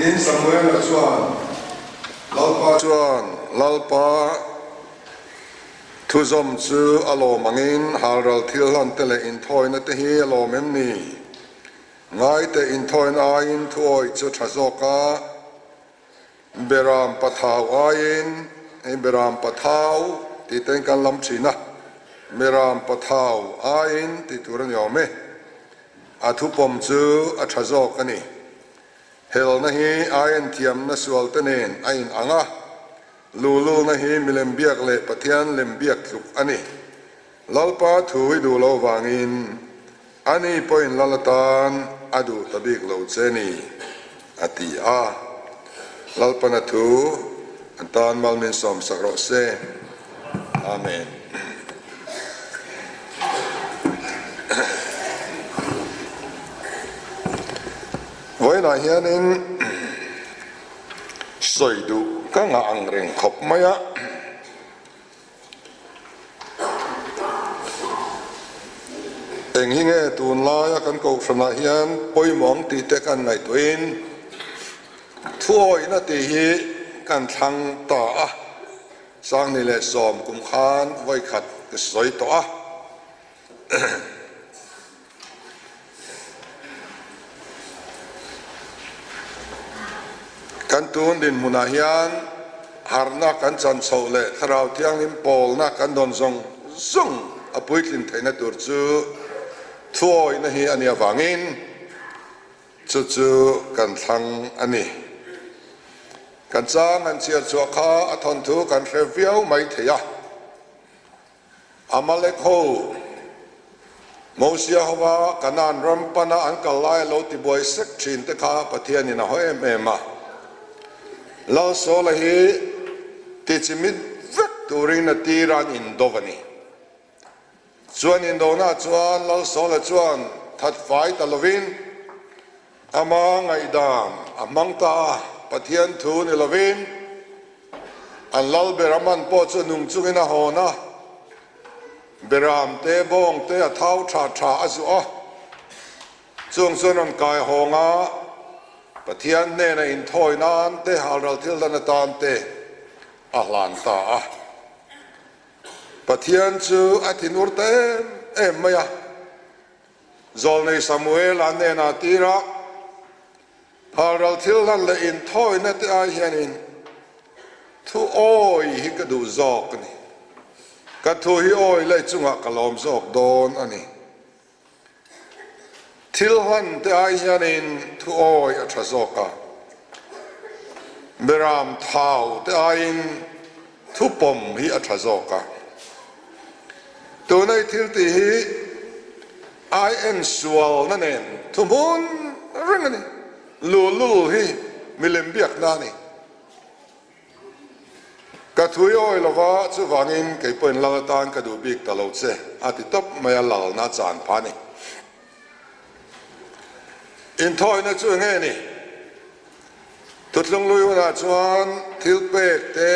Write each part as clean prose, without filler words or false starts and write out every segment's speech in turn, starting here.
Tin, Samuela chuan Lalpa chuan, Lalpa thuzawm chu a lawm angin halral thil hlan te leh inthawina te hi a lawm em ni? Ngaite inthawina aiin thuawih chu tha zawk a, Beram pathau aiin hei Beram pathau tih te kan lam thin a, Beram pathau aiin tih tur a ni awm e. A thupawm chu a tha zawk a ni. Helna hi aien thiamna sual te nen a in ang a, lululna hi milem biak leh Pathian lem biak tluk a ni. Lalpa thu i duh lo vangin Ani pawhin lal atan a duh ta bik lo che ni, a ti a. Lalpana thu an tan mal min sawmsak rawh se. Amen. Vawiinah hianin sawi duh ka ngah ang reng khawp mai a. Eng hi nge tunlaia kan kohhranah hian pawimawh ang tih te kan ngaihtuahin thuawihna tih hi kan thlang ta a, Sangni leh Sawm kum khan vawikhat ka sawi tawh a. Kan tun dinhmunah hian harhna kan chan chhoh leh Thlarau Thianghlim pawlna kan dawn zawng zawng a puitlin theihna tur chu thuawihna hi a nih avangin chu chu kan thlang a ni. Kan chang han chhiar chhuah kha a thawnthu kan hre viau mai thei a. Amalek ho, Mosia hova Kanaan ram pana an kal lai a lo tibuai sek thin te kha Pathianin a haw em em a. Lal Saula hi tichimit vek turin a tir a an indo a ni. Chuan indona chuan Lal Saula chuan that fai ta lovin ama ngaihdan a hmang ta a, Pathian thu ni lovin An lal Beraman pawh chu nung chungin a hawn a, Beram te, bawng te a thau tha tha a zuah a. Chung chuan rawn kai hawng a, Pathian hnena inthawi nan te, halral thil dan atan te a hlan ta a. Pathian chu a thinur ta em em mai a, Zawlnei Samuela hnenah tir a, Halral thil hlan leh inthawina te ai hianin thu awi hi ka duh zawk a ni. Ka thu hi awi leh chungah ka lawm zawk dawn a ni. Thil hlan te ai hianin thu awi a tha zawk a, Beram thau te aiin thu pawm hi a tha zawk a. Tunei thil tih hi Ai en sualna nen thu hmun reng a ni. Lulu hi milem biakna a ni. Ka thui awi lova, chuvangin kei pawhin lal atan ka duh bik ta lo che, a ti tawp mai a, lalna chan pha a ni. Inthawina chu enge ni? Thuthlung lui hunah chuan thil pek te,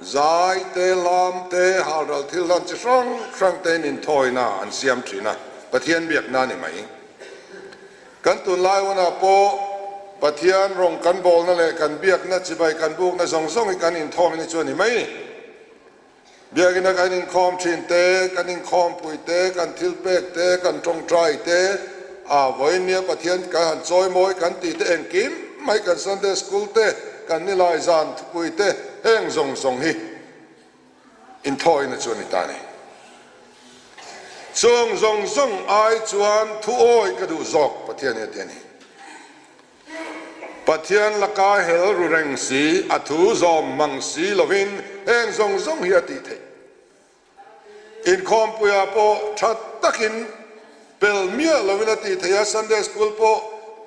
zai te, lam te, halral thil hlan chi hrang hrang tein inthawina an siam thin a, Pathian biakna a ni mai. Kan tunlai hunah pawh Pathian rawng kan bawlna leh kan biakna chibai kan bukna zawng zawng hi kan inthawina chu a ni mai. Biakina kan inkhawm thin te, kan inkhawmpui te, kan thilpek te, kan tawngtai te, a vawinia Pathian kan han chawimawi kan tih te engkim mai kan Sunday School te, kan nilai zan thupui te heng zawng zawng hi inthawina chu a ni ta a ni. Chung zawng zawng ai chuan thuawi ka duh zawk Pathian hi a ti a ni. Pathian laka hel ru reng si, a thu zawm mang si lovin heng zawng zawng hi a tih theih. Inkhawmpuiah pawh tha takin pel miah lovin a tih theih a, Sunday School pawh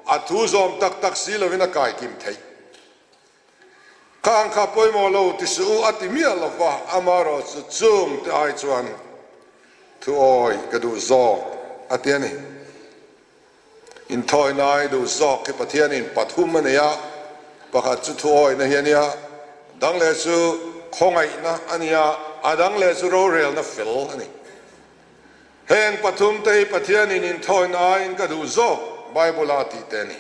a thu zawm tak tak si lovin a kai kim theih. Khang kha pawimawh lo ti suh u a ti miah lova, amaherawhchu chung te ai chuan thu awi ka duh zawk a ti a ni. Inthawina ai duh zawk hi Pathianin pathum a nei a, pakhat chu thuawihna hi a nia, dang leh chu khawngaihna a nia, a dang leh chu rorelna fel a ni. Heng pathum te hi Pathianin inthawina aiin ka duh zawk Bible-a tih te a ni.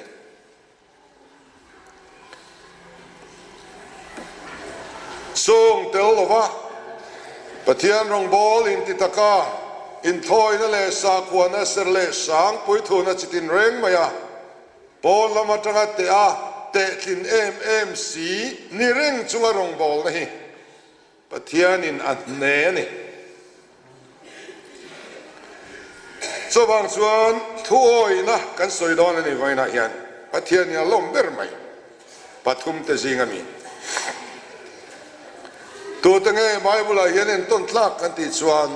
Chung tel lova Pathian rawngbawl inti taka inthawina leh sakhuana ser leh sang puithuna chi tinreng mai a pawn lam atanga teh a tehtlin em em si ni reng chunga rawngbawlna hi Pathianin a hne a ni. Chuvang chuan thuawihna kan sawi dawn a ni vawiinah hian Pathianin a lawm ber mai pathumte zing a mi. Tute nge Bible-ah hian entawn tlak kan tih chuan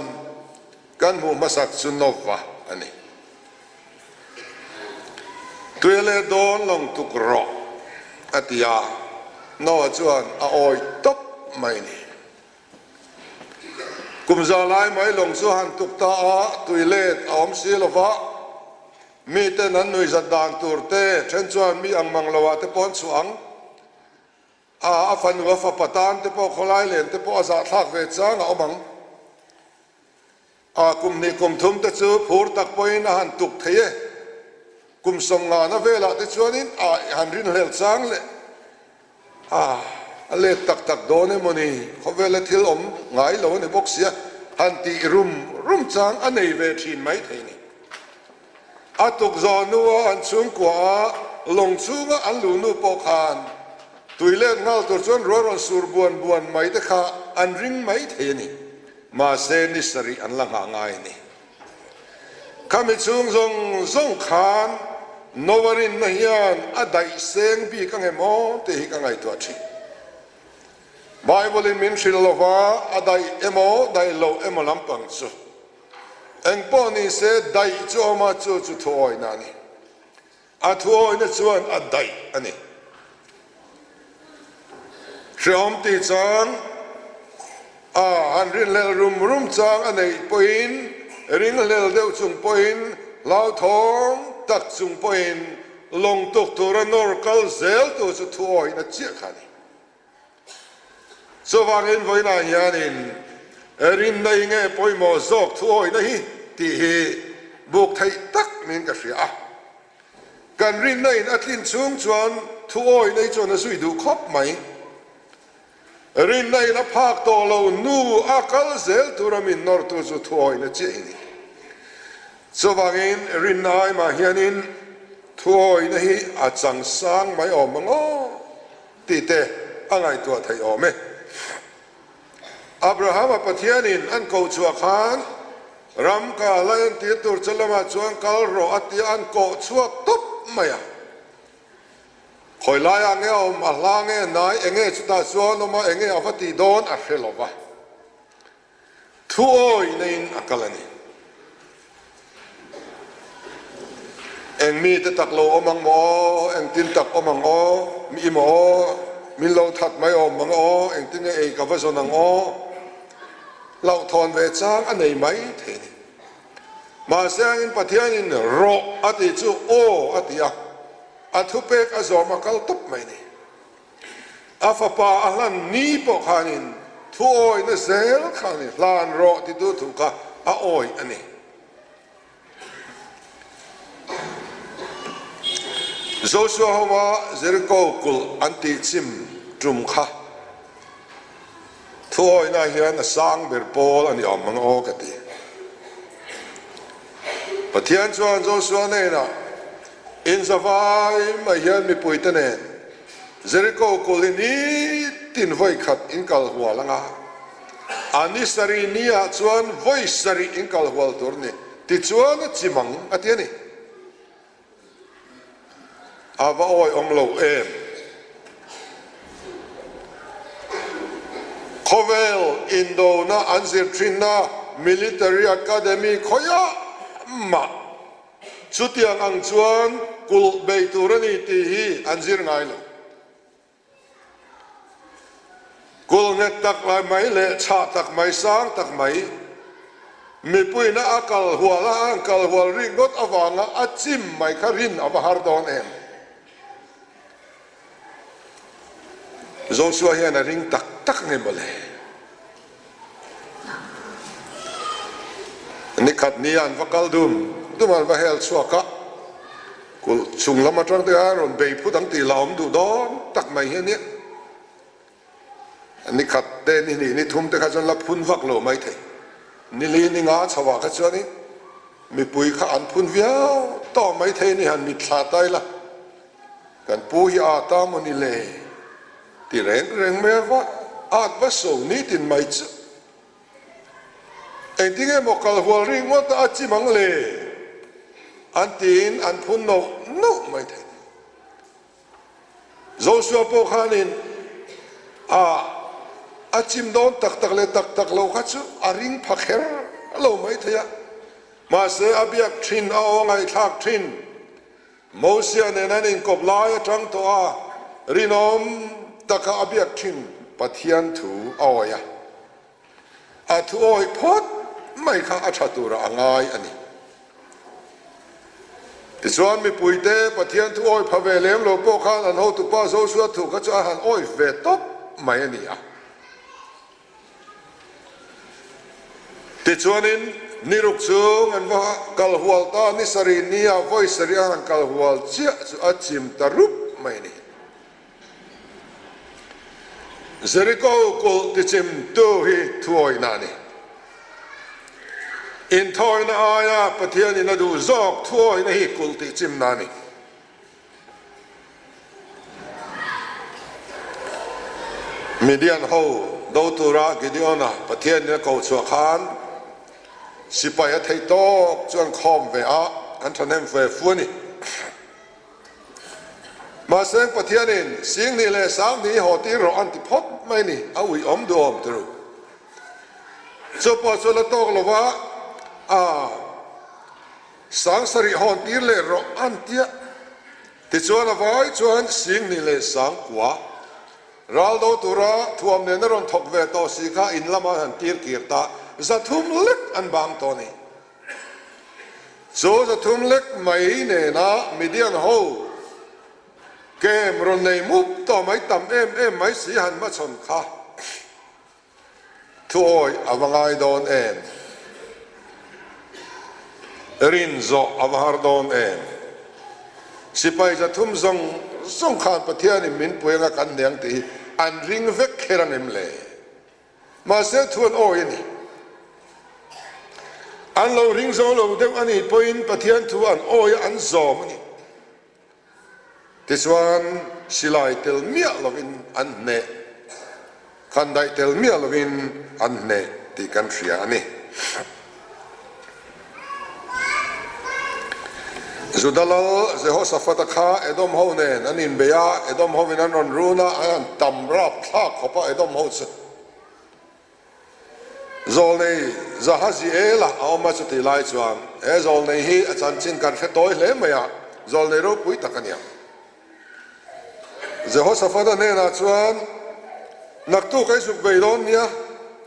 kan hmuh hmasak chu Nova a ni. Tui leh dawn lawng tuk rawh a ti a, Noah chuan a awi tawp mai ni. Kum za lai mai lawng chu han tuk ta a, tui let a awm si lo va, miten an nuihzat dan tur te then chuan mi ang mang lo ah te pawh an chhuah ang. A, a fanu a fapa tan te pawh khawlai len te pawh a zahthlak ve chang a awm ang. A kum hnih kum thum te chu phur tak pawhin a han tuk thei e. Kum sawmngana velah te chuanin a han rinhlel chang leh a, a let tak tak dawn emawni khawvela thil awm ngai lo a ni bawk sia, han tih rum rum chang a nei ve thin mai thei ni. A tuk zawh hnua an chhungkua a lawng chhunga an luh nu pawh khan tui let nghal tur chuan ruah rawn sur buan buan mai te kha an ring mai thei a ni. Mahse ni sarih an la nghah ngai a ni. Khami chhung zawng zawng khan Noah rinna hian a daih seng bik ang em aw tih hi ka ngaihtuah thin. Bible in min hrilh lova a daih emaw daih loh emaw lampang chu Engpawh ni se daih chu awm a, chu chu thuawihna a ni. A thuawihna chuan a daih a ni. Hrehawm tih chang a han rinhlelh rum rum chang a neih pawhin, ringhlel deuh chung pawhin, hlauthawng tak chung pawhin lawng tuk tura nawr kal zel tu chu thuawihna chiah kha a ni. Chuvangin vawiinah hianin rinna hi nge pawimawh zawk thuawihna hi tih hi buk theih tak niin ka hria a. Kan rinna in a tlin chhung chuan thuawihna hi chuan a zui duh khawp mai. Rinna in a phak tawh lo nu a kal zel tura min nawrtu chu thuawihna chiah hi ni. Chuvangin rinna aimah hianin thuawihna hi a changsang mai awm ang aw. Tih te a ngaihtuah theih awm e. Abrahama Pathianin an koh chhuah khan ram ka la entir tur che lamah chuan kal rawh a tia an kawh chhuak tawp mai a. Khawi laiah nge a awm, a hla nge hnai, enge chutah chuan awm a, enge a va tih dawn a hre lo va. Thu awihna in a kal a ni. Eng mi te tak lo awm ang maw aw, engtin tak awm ang aw, mi i maw aw, min lo that mai awm ang aw, engtin nge ei ka va zawn ang aw, hlauhthawn ve chang a nei mai thei a ni. Mahse angin Pathianin rawh a tih chu aw a ti a, a thupek a zawm a kal tawp mai a ni. A fapa a hlan ni pawh khanin thu awihna zel kha a ni, hlan rawh titu thu kha a awih a ni. Joshua hova Jeriko kulh an tih chim tum kha thu awihna hian a sang ber pawl a ni awm ang aw ka ti. Pathian chuan Joshua hnenah, Inzavai mai hian mipuite nen Jeriko kul hi nitin vawi khat in kal hual anga, a ni sarih ni ah chuan vawi sarih in kal hual tur ni, tichuan a chim ang a ti a ni. A va awihawm lo em? Khawvel indona an zir thinna Military Academy khawiah mah Chutiang ang chuan kulh bei tur a ni tih hi an zir ngai lo. Kulh nghet tak lai mai leh chhah tak mai, sang tak mai, mipuiina a kal hual a, an kal hual rik ngawt avanga a chim mai kha rin a va har dawn em? Joshua hian a ring tak tak nge mawle? Nikhat ni an va kal dum dum an va hel chhuak a, kulh chung lam atang te khan rawn bei phut ang tih la awm duh dawn tak mai hi a nia. Ni khat te, ni hnih, ni thum te kha chuan la phun vak lo mai thei. Ni li, ni nga chho ah kha chuanin mipui kha an phun viau tawh mai thei ni han mitthla ta ila. Kan pu hi a ta maw ni le? Ti reng reng mai a va at va so nitin mai chu. Engtin nge maw kal hual rik ngawt a a chim ang le? An tiin an phun nauh nauh mai thei. Joshua pawh khanin a a chim dawn tak tak leh tak tak lo kha chu a ring pha kher lo mai thei a. Mahse a biak thin, a aw ngaihthlak thin. Mosia nen an inkawp lai atang tawh a, rinawm taka a biak thin Pathian thu a awih a. A thu awih phawt mai kha a tha turah a ngai a ni. Tichuan mipuite Pathian thu awih pha ve lem lo pawh khan an hotupa Joshua thu kha chu a han awih ve tawp mai a ni a. Tichuanin ni ruk chung an va kal hual ta, ni sarih nia vawi sarih a han kal hual chiah chu a chim ta rup mai a ni. Jeriko kulh tichimtu hi thuawihna a ni. Inthawina aia Pathianin a duh zawk thuawihna hi kulh tihchimna a ni. Midian ho do tura Gideon-a Pathianin a ko chhuah khan sipai a theih tawk chu an khawm ve a, an thahnem ve fu a ni. Mahse Pathianin Singhnih leh Sanghnih i haw tir rawh an ti phawt mai ni, a ui awm duhawm ti ru. Chu pawh chu la tawk lova a. Sangsarih hawn tir leh rawh an tia. Tichuan a vai chuan Singhnih leh Sangkua ral do tura thuam nen a rawn thawk ve tawh si kha in lama an han tir kir ta 300 lek an bang tawh a ni. Chu 300 lek mai nena Midian ho kem rawn nei mup tawh mai tam em em mai si han hmachhawn kha. Thuawi a va ngai dawn em? Rin zawh a va har dawn em? Sipai 300 zawng zawng khan Pathianin min pui anga kan hniang tih hi an ring vek kher ang em le? Mahse thu an awi a ni. An lo ring zo lo deuh a nih pawhin Pathian thu an awi a, an zawm a ni. Tichuan, silai tel miah lovin an hneh, khandaih tel miah lovin an hneh tih kan hria a ni. Juda lal Jehoshaphat-a kha Edom ho nen an inbei a, Edom hovin an rawn run a, an han tam rapthlak khawp a Edom ho chu. Zawlnei Jahaziela a awm a, chutih lai chuan he zawlnei hi a chanchin kan hre tawi hle mai a, zawlnei ropui tak a ni ang. Jehoshaphat-a hnenah chuan, Naktuk a i zuk bei dawn nia,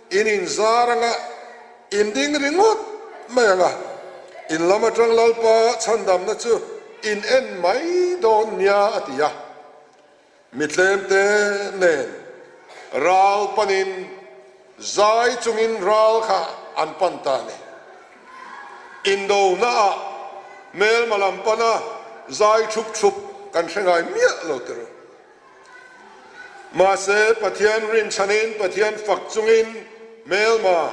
in inzar anga in ding ringawt mai anga, in lam atang Lalpa chhandamna chu in en mai dawn nia, a ti a. Mi tlemte nen ral panin zai chungin ral kha an pan ta a ni. Indonaah hmelma lam pana zai thup thup kan hre ngai miah lo ti ru. Mahse Pathian rinchhanin Pathian fak chungin hmelma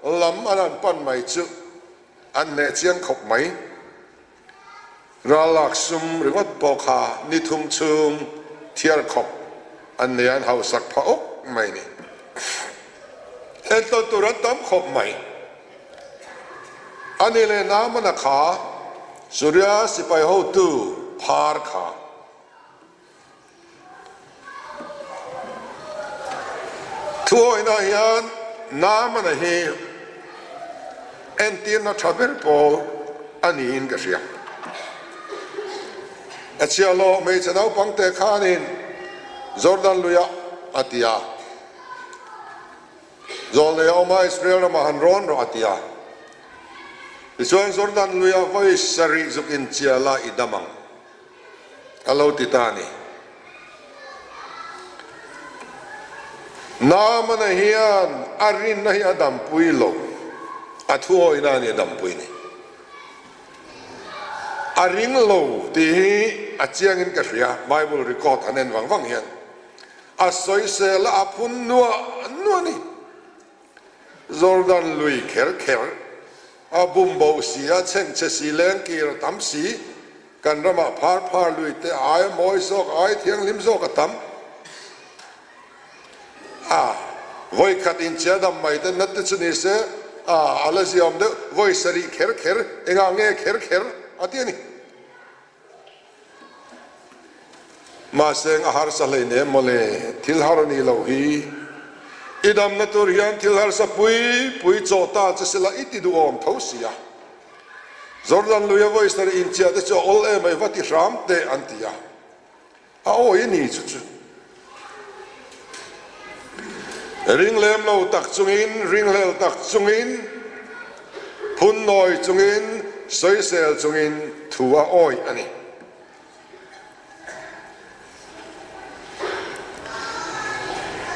lam an han pan mai chu an hneh chiang khawp mai. Rallak sum ringawt pawh kha ni thum chhung thiar khawp an nei a, an hausak phah awk mai ni. Entawn tur an tam khawp mai. A ni leh Naamana kha Suria sipai hotu phar kha. Thuawihna hian Naamana hi entirna tha ber pawl a niin ka hria. A chhiahhlawh hmeichhe naupangte khanin Jordan luiah a ti a, Zawlnei a awm a, Israel ramah han rawn rawh a ti a. Tichuan Jordan luiah vawi sarih zuk inchiala i dam ang. A lo ti ta a ni. Naamana hian a rinna hi a dampui lo, a thuawihna a ni a dampui ni. A ring lo tih hi a chiangin ka hria, Bible record han en vang vang hian. A sawisel a, a phun nuah nuah a ni. Jordan lui kher kher a bum bo si, a chhengchhe si, lengkir a tam si, kan ramah phar phar lui te ai a mawi zawk, ai thianghlim zawk a tam. A vawikhat inchia dam mai te nat te chu ni se, a a la ziaawm deuh, vawi sarih kher kher, engah nge kher kher a ti a ni. Mahse a harsa hleinem mawle, thil har a nih loh hi. I damna tur hian thil harsa pui pui chaw ta che sela i ti duhawm tho si a. Jordan luia vawi sarih inchiah te chu a awl em ai va ti hram teh an ti a. A awi a ni chu chu. Ring lem lo tak chungin, ringhlel tak chungin, phunnawi chungin, sawisel chungin thu a awi a ni.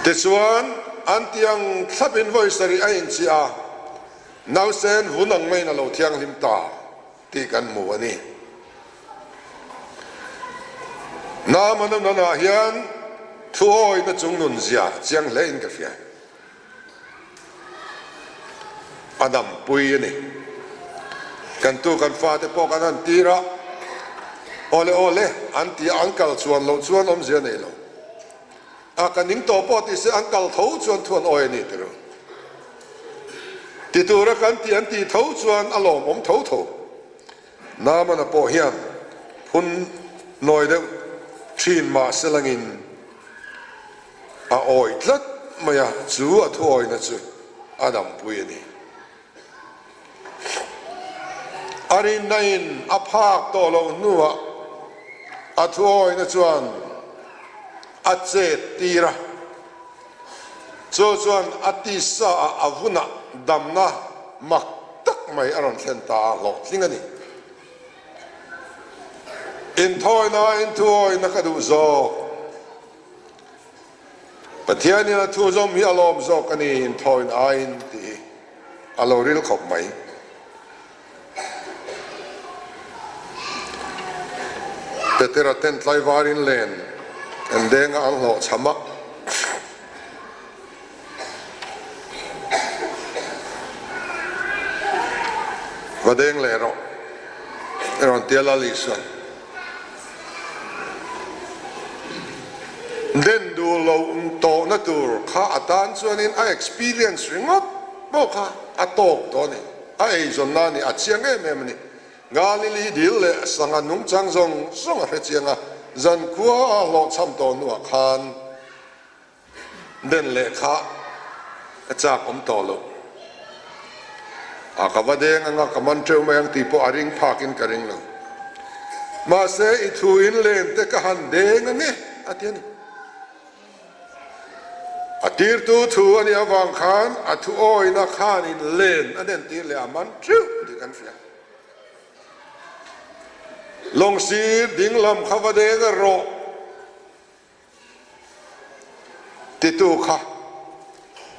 Tichuan, an ti ang thlapin vawi sarih a inchiah a, nausen vun ang maiin a lo thianghlim ta. tih kan hmu a ni. Naamana nunah hian thuawina chung nunzia chiang hle in ka hria. A dampui a ni. Kan tu kan fate pawh kan han tir a, awle awle an ti a, an kal chuan loh chuan awmzia nei lo. A ka ning tawh pawh ti se an kal tho chuan thu an awi a ni ti ru. Ti tura kan tih an tih tho chuan a lawmawm tho tho. Naamana pawh hian phun nawi deuh thin mah se langin a awi tlat mai a, chu a thuawina chu a dampui a ni. A rinna-in a phak tawh loh hnuah a thuawina chuan a chet tir a, chu chuan a tisa-ah a vunah damna mak tak mai a rawn thlen ta a, hlawhtling a ni. Inthawina, inthuawina ka duh zawk. Pathianin a thu zawm hi a lawm zawk a ni, inthawin aiin tih hi a lo ril khawp mai. Petera ten tlaivarin len an denga an hlawhchham a. Va deng leh rawh, i rawn ti a Lal Isuan. Den duh lo tawhna tur kha a tan chuanin a experience ringawt pawh kha a tawk tawh a ni. A eizawnna a ni, a chiang em em a ni. Galili dil leh sangha nungchang zawng zawng a hre chiang a, zankhua a hlawhchham tawh hnuah khan Den leh kha ka chak awm tawh lo. A ka va deng anga ka man teuh mai ang tih pawh a ring phak in ka ring lo. Mahse i thu in len te ka han deng ange a ti a ni. A tirtu thu a nih avang khan a thu awina khan in len a den tir leh a man teuh tih kan hria. Lawng sir ding lam kha va deng rawh. Titu kha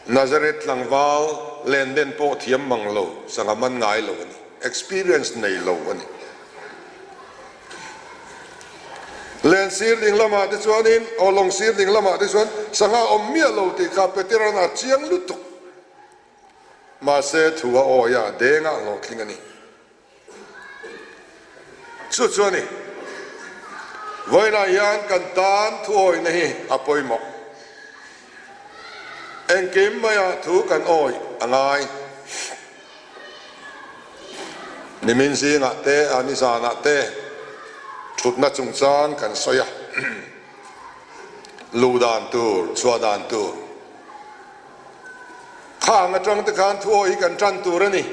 Nazareth tlangval lenden pawh thiam mang lo, sangha man ngai lo a ni, experience nei lo a ni. Len sir ding lamah te chuanin, aw lawng sir ding lamah te chuan sangha awm miah lo tih kha Peteran a chiang lutuk. Mahse thu a awi a, dengah hlawhtling a ni. Chu chu a ni. Vawiinah hian kan tan thuawihna hi a pawimawh. Engkim maiah thu kan awih a ngai. Nimin zingah te, a nizanah te thutna chungchang kan sawi a. Luh dan tur, chhuah dan tur. Khang atang te khan thuawih hi kan tan tur a ni.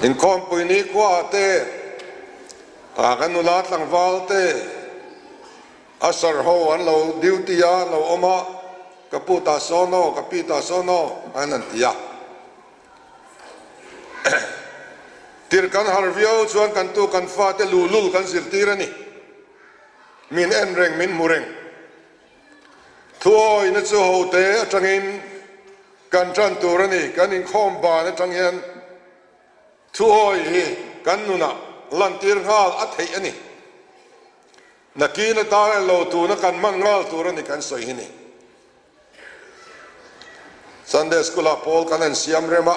Inkhawmpui nikhua te, kan nula tlangval te, usher ho an lo duty a, an lo awm a, ka pu ta sawn aw, ka pi ta sawn aw an han ti a. Tirh kan har viau chuan kan tu kan fate luhlul kan zirtir a ni. Min en reng, min hmu reng. Thuawina chu hote atangin kan tan tur a ni. Kan inkhawm ban atang hian thuawi hi kan nunah lantir nghal a theih a ni. Nakin atan en lo tuna kan hman ngal tur a ni kan sawi hi ni. Sunday School ah pawl kan han siam rem a,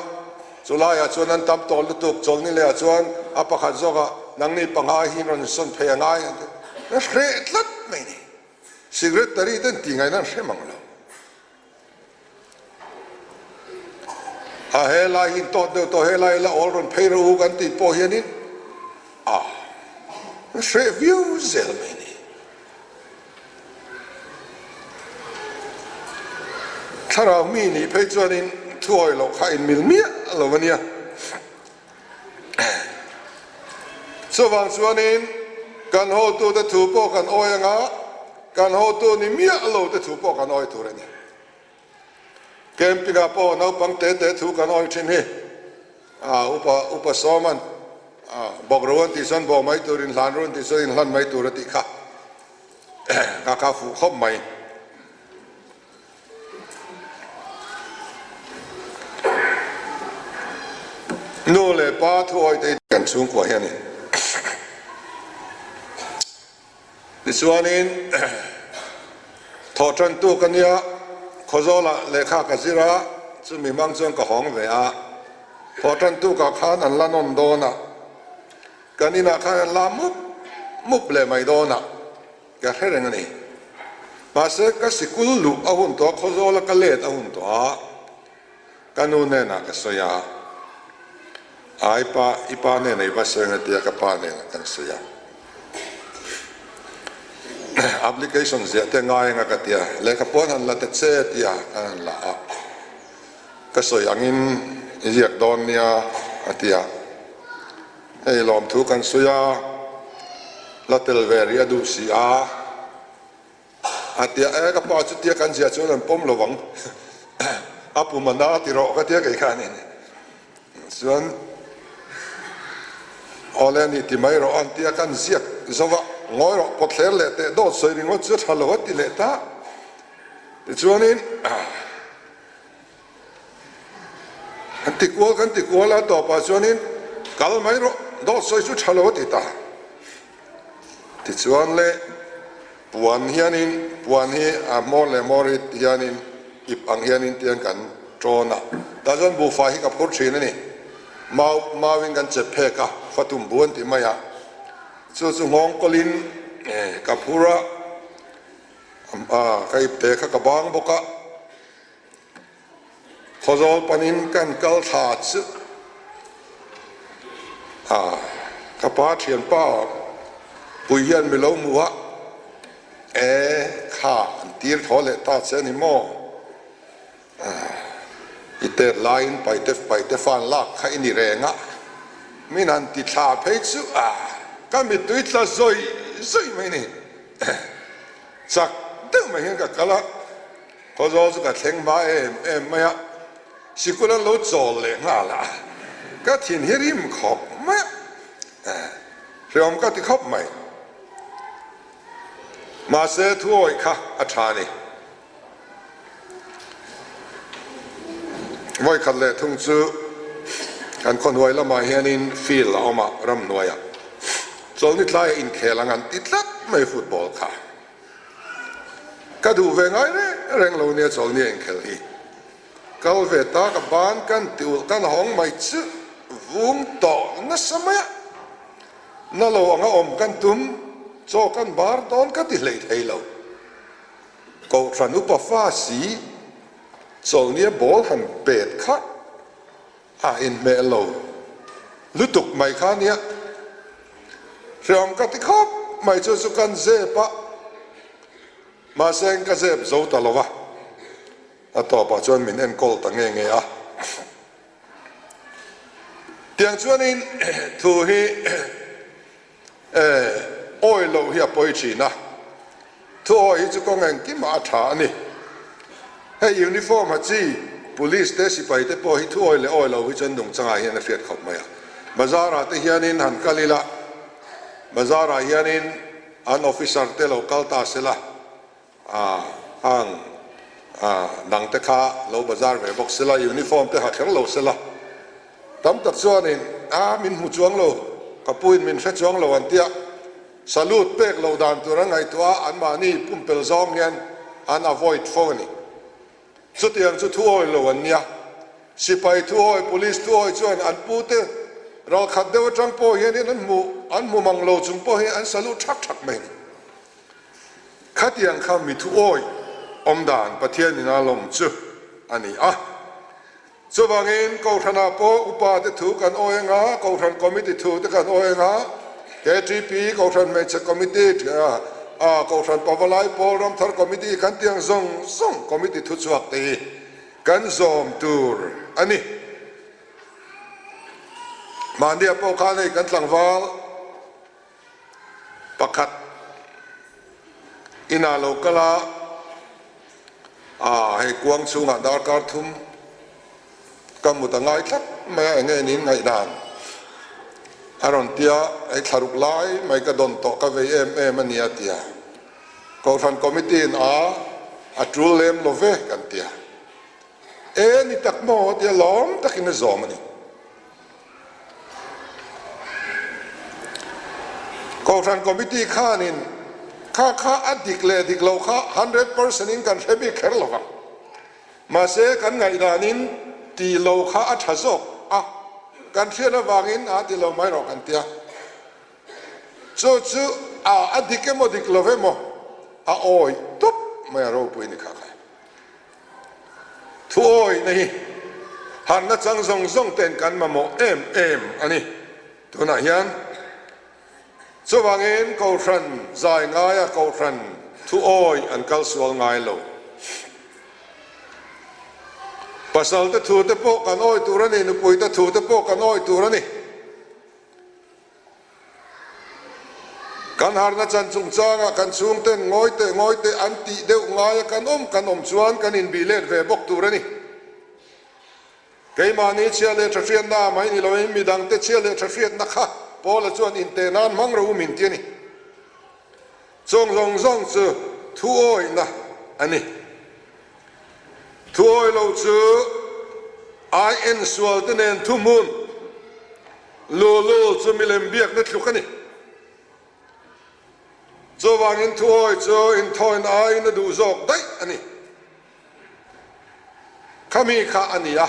chulaiah chuan an tam tawh lutuk, chawlhni leh ah chuan a pakhat zawkah nangni panga hi in rawn insawn phei a ngai an ti. A hreh tlat mai ni. Secretary ten tih ngaihna an hre mang lo. A helai hi tawt deuh tawh helai la awl rawn phei rawh u kan tih pawh hianin a hreh viau zel mai a ni. Thlarau mi nih phei chuanin thuawi loh kha inmil miah lo a nia. Chuvang chuanin kan hotute thu pawh kan awi anga kan hotu ni miah lo te thu pawh kan awi tur a ni. Camping ah pawh naupang te te thu kan awi thin hi a upa upa sawman bawk ro an tih chuan bawh mai tur inhlan ru an tih chuan inhlan mai tur a tih kha ka kha fuh khawp mai. Nu leh pa thuawi te kan chhungkua hian in tichuanin thawh tantu ka nia Khawzawlah lehkha ka zir a, chumi hmang chuan ka hawng ve a, thawh tantukah khan an la nawn dawn a, kan inah khan an la mup mup leh mai dawn a. Ka hre reng a ni. Mahse, ka sikul luh a hun tawh a, Khawzawla ka let a hun tawh a, ka nu hnenah ka sawi a, A i pa, i pa hnenah i va sawi ang a tia ka pa hnenah kan sawi a. Application ziah te ngai anga ka tia, lehkha puan han la ta che a tia kan han la a, ka sawi angin i ziak dawn nia a tia. Hei lawmthu kan sawi a, la tel ve rih a duh si a, a tia e ka pa chu tia kan zia chuan an pawm lo ang, a pum a na ti rawh ka tia kei khanin chuan awle a ni ti mai rawh an tia kan ziak zo va, ngawi rawh pawt hler leh teh dawt sawi ringawt chu a tha lo a ti leh ta tichuanin. Kan ti kual kan ti kual a tawpah chuanin kal mai rawh dawt sawi chu tha lo a ti ta. Tichuan le puan hianin puan hi a hmawr leh hmawr hi hianin ip ang hianin tiang kan tawn a, tah chuan buhfai hi ka phur thin a ni. Mau mauin kan chep phek a, fatum bu an ti mai a, chu chu nghawng kawlin ka phur a, ka ipte kha ka bang bawk a. Khawzawl panin kan kal thla chu a ka pa thianpa pui hian mi lo hmu a, e kha an tir thaw leh ta che a ni maw? I tet laiin paite paite fan lak kha i ni reng a, min han ti thla phei chu a ka mittui tla zawih zawih mai ni. Chak deuh mai hian ka kal a. Khawzawl chu ka thleng hma em em mai a, sikul an lo chawl leh nghal a, ka thin hi rim khawp mai a, hreawm ka ti khawp mai. Mahse thuawih kha a tha a ni. Vawikhat leh thung chu kan khawhnuai lamah hianin field a awm a, ramhnuaiah chawlhni tlaiah inkhel ang an ti tlat mai football kha. Ka duh ve ngai reng reng lo nia chawlhni a inkhelh hi. Kal ve ta ka ban kan ti ulh kan hawng mai chu vung tawh nasa mai a. Na lo anga awm kan tum chaw kan bar dawn ka ti hlei thei lo. Kohhran upa fa si chawlhnia ball han pet kha A inhmeh lo lutuk mai kha nia. Hreawm ka ti khawp mai chu chu kan zep a, mahse ka zep zo ta lo va, a tawpah chuan min enkawl ta nge nge a. Tiang chuanin thu hi Awi loh hi a pawi thin a, thuawi hi chu kawng engkimah a tha a ni. Hei uniform ha chi police te sipai te pawh hi thuawi leh awi lo hi chuan nungchangah hian a hriat khawp mai a. Bazar ah te hianin han kal ila, bazar ah hianin an officer te lo kal ta sela, A hang a dang te kha lo bazar ve bawk sela, uniform te ha kher lo sela. Tam tak chuanin a min hmu chuang lo, ka puin min hre chuang lo an tia. Salute pek loh dan tur an ngaihtuah a, anmahni pumpelh zawng hian an avoid fo a ni. Chutiang chu thuawi lo an nia. Sipai thuawi, police thuawi chuan an pute ralkhat deuh atang pawh hianin an hmu an hmu mang lo chung pawh hi an salute thak thak mai a ni. Khatiang kha mi thuawi awm dan Pathianin a lawm chu a ni a. Chuvangin Kohhranah pawh upa te thu kan awi anga, Kohhran Committee thu te kan awi anga, KTP, Kohhran Hmeichhe Committee, Kohhran Pavalai Pawl Ramthar Committee kan tih ang zawng zawng Committee thuchhuak te hi kan zawm tur a ni. Mahnia pawh khan hei kan tlangval pakhat inah lo kal a, ah hei kuang chhungah darkar thum ka mut a ngai tlat mai a, eng nge niin ngaihdan a rawn tia, hei thla ruk lai mai ka dawn tawh ka vei em em a nia tia Kohhran Committee in a a tul lem lo ve kan tia, e ni tak maw tia lawm takin a zawm a ni. Kohhran Committee khanin kha kha a dik leh dik loh kha 100% in kan hre bik kher lo vang. Mahse kan ngaihdanin tih lo kha a tha zawk a, kan hriat avangin a ti lo mai rawh kan tia. Chu chu a a dik emaw dik lo emaw a awi tup mai a ropui ni kha kha. Thuawihna hi harhna chang zawng zawng ten kan mamawh em em a ni. Tunah hian chuvangin Kohhran zai ngaia Kohhran thuawih an kal sual ngai lo. Pasalte thute pawh kan awih tur a ni, nupuite thute pawh kan awih tur a ni. Kan harna chan chungchangah kan chhungten ngawi teh ngawi teh an tih deuh ngaia kan awm kan awm chuan kan inbih let ve bawk tur a ni. Keimahni chhia leh tha hriatna mai ni loin midangte chhia leh tha hriatna kha Paula chuan inteh nan hmang ro min ti a ni. Chawng zawng zawng chu thuawihna a ni. Thuawi lo chu ai en sual te nen thuhmun lulu chu milem biakna tluk a ni. Chuvangin thuawi chu inthawina aiin a duh zawk daih a ni. Khami kha a ni a,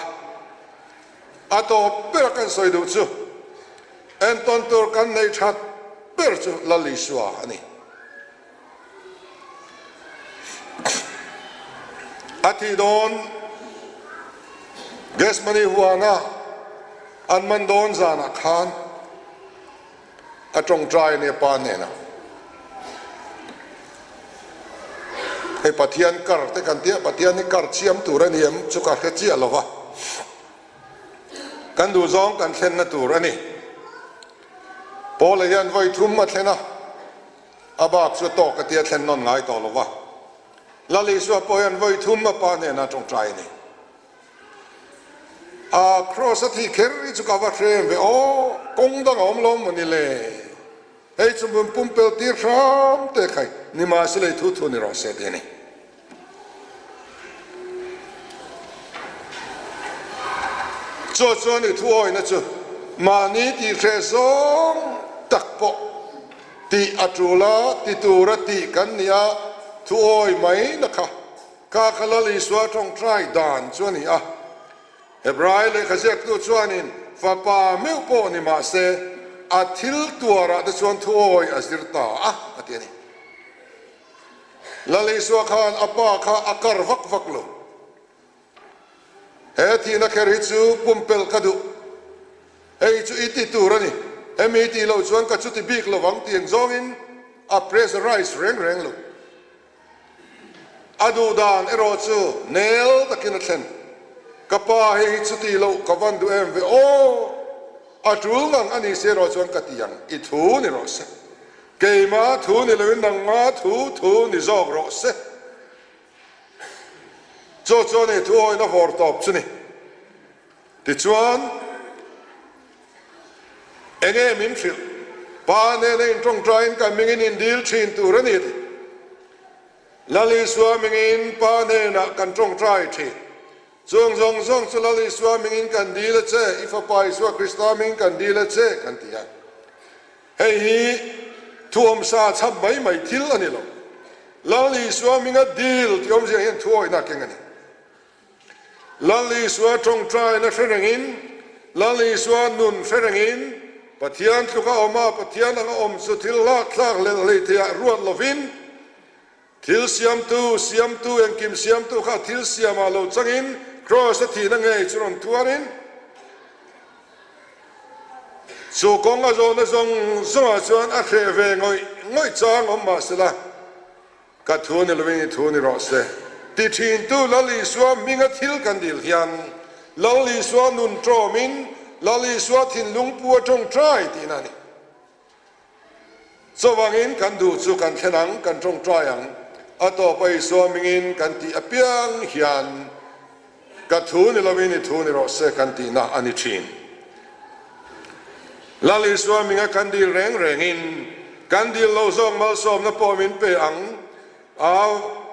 a tawp ber kan sawi duh chu entawn tur kan neih that ber chu Lal Isua a ni. A thih dawn Gethsemane huana an man dawn zanah khan a tawngtai a nia pa hnenah. Hei Pathian kar te kan tia, Pathian hi kar chiam tur a ni em chu ka hre chiah lo va, kan duhzawng kan thlenna tur a ni. Paula hian vawi thum a thlen a. A bak chu tawk a tia thlen nawn ngai tawh lo va. Lal Isua pawh hian vawi thum a pa hnenah tawngtai a ni. A kraws a thih kher hi chu ka va hre em ve aw, kawng dang a awm lo maw ni le? Hei chu min pumpel tir hram te khai, nimahsela i thu thu ni rawh se ti a ni. Chu chuan i thuawina chu mahni tihhreh zawng tak pawh tih a tul a, ti tura tih kan ni a, thuawi mai na kha kha kha Lal Isua tawngtai dan chu a ni a. Hebrai lehkha ziaktu chuanin fapa meuh pawh ni mah se a thil tuarah te chuan thuawi a zir ta a, a ti a ni. Lal Isua khan a pa kha a kar vak vak lo. He thihna kher hi chu pumpelh ka duh. Hei chu i ti tur a ni. Hemi i tih loh chuan ka chuti bik lo vang tih ang zawngin a pressurize reng reng lo. A duh dan erawh chu nel takin a thlen. Ka pa hei hi chuti loh ka van duh em ve aw. A tul ngang a ni si erawh chuan ka ti ang i thu ni rawh se. Keima thu ni loin nangma thu thu ni zawk rawh se. Chu chu a ni thu awina vawr tawp chu ni. Tichuan, enge min hrilh? Pa nena intawngtaiin kan mingin indil thin tur a ni ti. Lal Isua mingin Pa hnenah kan tawngtai thin. Chung zawng zawng chu Lal Isua mingin kan dil a che, i Fapa Isua Krista mingin kan dil a che, kan ti a. Hei hi Thuawmsa chhap mai mai thil a ni lo. Lal Isua hminga dil tih awmzia hian thuawihna a keng a ni. Lal Isua tawngtaina hre rengin, Lal Isua nun hre rengin, Pathian tluka awm a, Pathian anga awm chu thil hlakthlak leh hleitheiah ruat lovin, Thil siamtu, siamtu, engkim siamtu kha thil siamah lo changin Kraws-a thihna ngei chu rawn tuarin, chu kawng a zawhna zawng zawngah chuan a hreh ve ngawih ngawih chang awm mah sela, Ka thu ni lovin i thu ni rawh se, ti thintu Lal Isua hminga thil kan dil hian Lal Isua nun tawmin Lal Isua thinlung pu a tawngtai tihna a ni. Chuvangin kan duh chu kan thlen ang, kan tawngtai ang. A tawpa Isua mingin kan tih apiang hian ka thu ni lovin i thu ni rawh se kan tihna a ni thin. Lal Isua minga kan dil reng rengin kan dil lo zawk malsawmna pawh min pe ang, a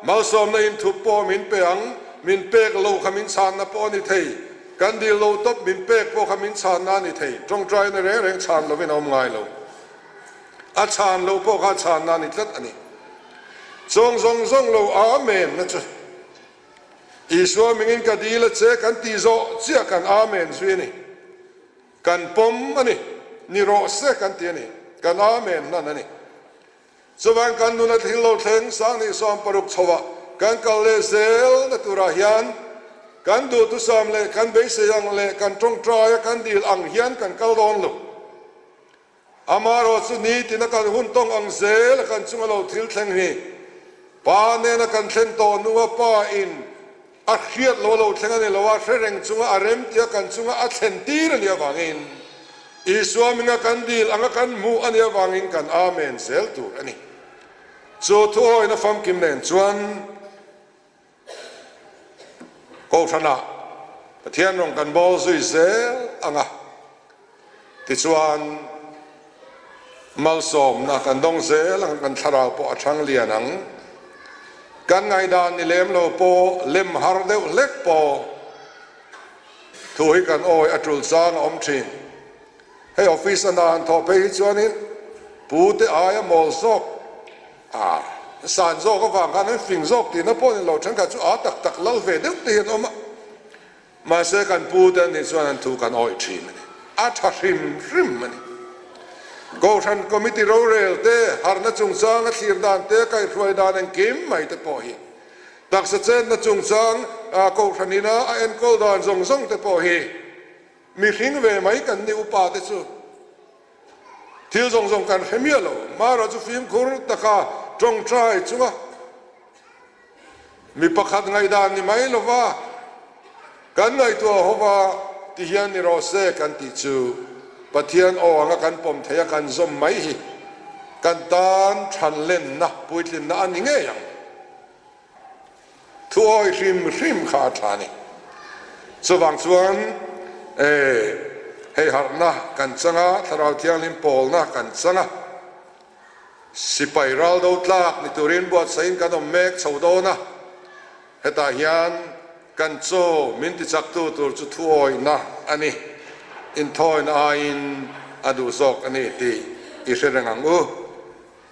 malsawmna inthup pawh min pe ang, min pek loh kha min chhanna pawh a ni thei, kan dil lo tawp min pek pawh kha min chhanna a ni thei, tawngtaina reng reng chhan lovin a awm ngai lo. A chhan loh pawh kha a chhanna a ni tlat a ni. Chawng zawng zawng lo Amen na chu Isua mingin ka dil a che kan tih zawh chiah kan Amen zui a ni. Kan pawm a ni. Ni rawh se kan ti a ni. Kan Amen hlan a ni. Chuvang kan nuna thil lo thleng sang 26 chhoah kan kal leh zel na turah hian kan duhthusam leh kan beisei ang leh kan tawngtaia kan dil ang hian kan kal dawn lo. Amaherawhchu nitina kan hun tawng ang zel a kan chunga lo thil thleng hi Pa nena kan thlen tawh hnua Pa in a hriat lo a lo thleng a ni lo a, hre reng chunga a rem tia kan chunga a thlen tir a nih avangin Isua hminga kan dil anga kan hmuh a nih avangin kan Amen zel tur a ni. Chu thuawina famkim nen chuan Kohhranah Pathian rawn kan bawl zui zel ang a, tichuan malsawmna kan dawng zel ang a, kan thlarau pawh a thang lian ang. Kan ngaihdan ni lem lo pawh, lem har deuh hlek pawh thu hi kan awi a tul chang a awm thin. Hei office a hna han thawh phei hi chuanin pute aia mawl zawk A san zawk avang khan an fing zawk tihna pawh ni lo, thenkhat chu a tak tak lal ve deuh te hi an awm a, mahse kan pu te an nih chuan an thu kan awih thin a ni, a tha hrim hrim a ni. Kohhran Committee rorel te, harhna chungchang a thlir dan te, kaihhruai dan engkim mai te pawh hi, taksa chenna chungchang Kohhran ina a enkawl dan zawng zawng te pawh hi mihring ve mai kan ni upa te chu. Thil zawng zawng kan hre miah lo. Mara chu fimkhur taka tawngtai chunga mi pakhat ngaihdan ni mai lova kan ngaihtuah hova ti hian ni rawh se kan tih chu Pathian aw anga kan pawm theih a kan zawm mai hi kan tan thanlenna puitlinna a ni ngei ang. Thuawi hrim hrim kha a tha a ni. Chuvang chuan e, hei harhna kan chang a, Thlarau Thianghlim pawlna kan chang a, sipai ral do tlak ni turin buatsaihin kan awm mek chho dawn a, hetah hian kan chaw min tichaktu tur chu thuawihna a ni, inthawina aiin a duh zawk a ni tih i hre reng ang u.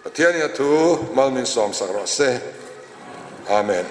Pathianin a thu mal min sawmsak rawh se. Amen.